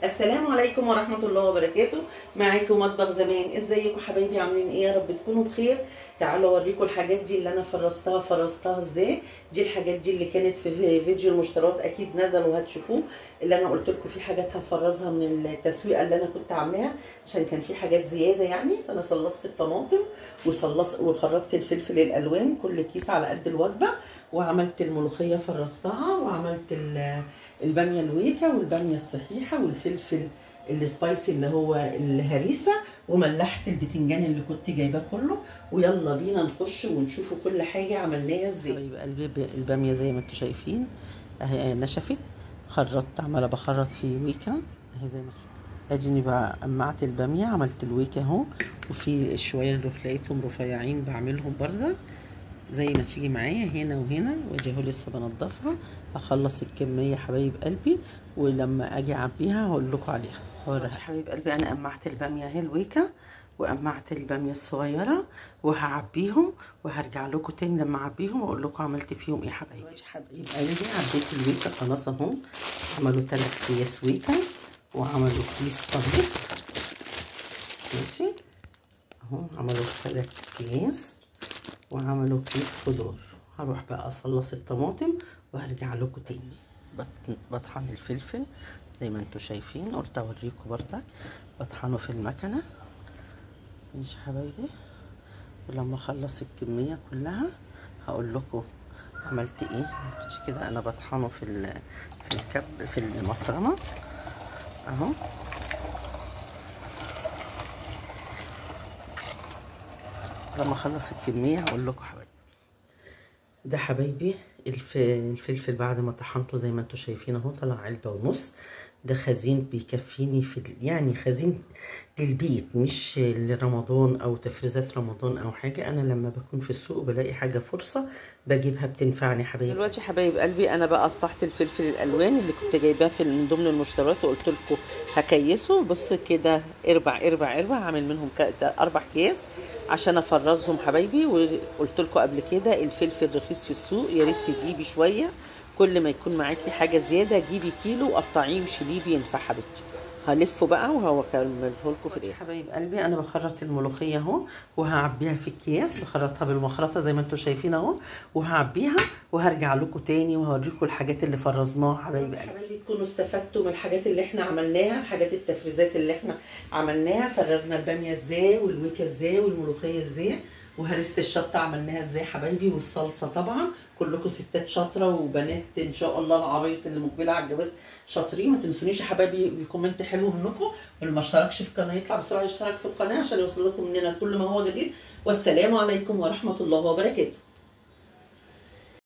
السلام عليكم ورحمة الله وبركاته. معاكم مطبخ زمان. ازيكم حبايبي؟ عاملين ايه؟ يا رب تكونوا بخير. تعالوا اوريكم الحاجات دي اللي انا فرستها ازاي. دي الحاجات دي اللي كانت في فيديو المشتريات، اكيد نزل وهتشوفوه، اللي انا قلت لكم في حاجات هفرزها من التسويقه اللي انا كنت عاملاها عشان كان في حاجات زيادة يعني. فانا صلصت الطماطم وخرطت الفلفل الالوان كل كيس على قد الوجبة، وعملت الملوخية فرستها، وعملت الباميه الويكا والباميه الصحيحة والفلفل ال spicy اللي هو الهريسه، وملحت البتنجان اللي كنت جايباه كله. ويلا بينا نخش ونشوفوا كل حاجة عملناها ازاي. حبايب قلبي، الباميه زي ما انتم شايفين اهي نشفت، خرطت، عماله بخرط في ويكا اهي زي ما اديني بقى. قمعت الباميه، عملت الويكا اهو، وفي شوية اللي لقيتهم رفيعين بعملهم برده زي ما تيجي معايا هنا وهنا، وادي اهو لسه بنضفها. هخلص الكمية حبايب قلبي، ولما اجي اعبيها هقول لكم عليها. هوريها حبايب قلبي. انا قمعت الباميه اهي الويكا، وقمعت الباميه الصغيرة، وهعبيهم وهرجع لكم تاني لما اعبيهم واقول لكم عملت فيهم ايه حبايبي. حبايب قلبي عبيت الويكا خلاص اهو، عملوا 3 اكياس ويكا وعملوا كيس طبيخ، ماشي اهو، عملوا 3 اكياس وعملوا كيس خضار. هروح بقى اصلص الطماطم وهرجع لكم تاني. بطحن الفلفل زي ما انتم شايفين، قلت اوريكم بردك بطحنه في المكنه، ماشي حبايبي. ولما اخلص الكمية كلها هقول لكم عملت ايه. مش كده، انا بطحنه في الكب في المفرمه اهو. لما اخلص الكمية هقول لكم حبايبي. ده حبايبي الفلفل بعد ما طحنته زي ما انتم شايفين اهو، طلع 1.5 علبة. ده خزين بيكفيني في يعني خزين للبيت، مش لرمضان او تفريزات رمضان او حاجة. انا لما بكون في السوق بلاقي حاجة فرصة بجيبها، بتنفعني حبايبي. دلوقتي حبايب قلبي انا بقى قطعت الفلفل الالوان اللي كنت جايباه في من ضمن المشتريات، وقلت لكم هكيسه. بص كده اربع اربع اربع، هعمل منهم 4 اكياس عشان افرزهم حبايبي. وقلت لكم قبل كده الفلفل رخيص في السوق، يا ريت تجيبي شوية، كل ما يكون معاكي حاجة زيادة جيبي كيلو وقطعيه وشيليه، بينفع حبيبتي. هلفه بقى وهكمله لكم في الاخر. حبايب قلبي انا بخرط الملوخية اهو، وهعبيها في اكياس، بخرطها بالمخرطه زي ما انتم شايفين اهو، وهعبيها وهرجع لكم تاني وهوريكم الحاجات اللي فرزناها حبايب قلبي. حبايبي تكونوا استفدتوا من الحاجات اللي احنا عملناها، الحاجات التفريزات اللي احنا عملناها. فرزنا الباميه ازاي، والويكا ازاي، والملوخيه ازاي، وهرسه الشطه عملناها ازاي حبايبي، والصلصه طبعا. كلكم ستات شاطرة وبنات ان شاء الله، العرايس اللي مقبله على الجواز شاطرين. ما تنسونيش يا حبايبي ب comment حلو منكم، واللي ما اشتركش في القناة يطلع بسرعة يشترك في القناة عشان يوصل لكم مننا كل ما هو جديد. والسلام عليكم ورحمة الله وبركاته.